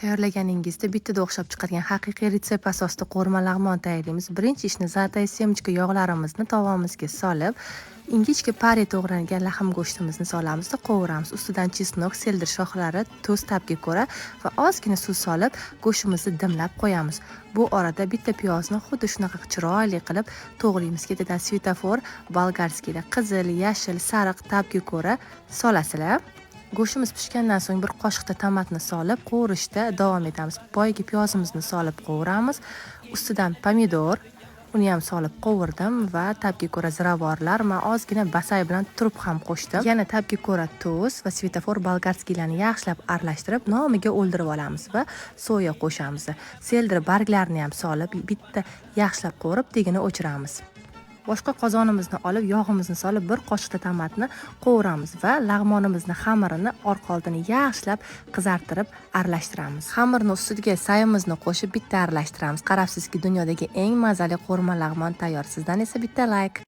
Tayyorlaganingizda bittada o'xshab chiqadigan haqiqiy retsept asosida qovurma lag'mon tayyorlaymiz. Birinchi ishni "Золотая семечка" yog'larimizni tovamizga solib, ingichka pari to'g'rangan lahm go'shtimizni solamizda qovuramiz. Ustidan чеснок, селдер shoxlari, tuz ta'bga ko'ra va ozgina suv solib, go'shtimizni dimlab qo'yamiz. Bu orada bitta piyozni xuddi shunaqa chiroyli qilib to'g'raymiz. Ketidan светофор болгарский da qizil, yashil, sariq ta'bga ko'ra solasizlar. Go'shtimiz pishgandan so'ng bir qoshiqta tomatni solib, qovurishda davom etamiz. Boyagi piyozimizni solib qovuramiz. Ustidan pomidor, uni ham solib qovurdim va ta'bga ko'ra ziravorlar, man ozgina basay bilan turp ham qo'shdim. Yana ta'bga ko'ra tuz va светофор болгарский larni yaxshilab aralashtirib, nomiga o'ldirib olamiz va soya qo'shamiz. Селдер barglarini ham solib, bitta yaxshilab qovurib, tagini o'chiramiz. Boshqa qozonimizni olib, yog'imizni solib, bir qoshiqta tomatni qovuramiz va lag'monimizni xamirini orqa oldini yaxshilab qizartirib aralashtiramiz. Xamirni ustiga sayimizni qo'shib, bitta aralashtiramiz. Qarabsizki, dunyodagi eng mazali qovurma lag'mon tayyor. Sizdan esa bitta layk.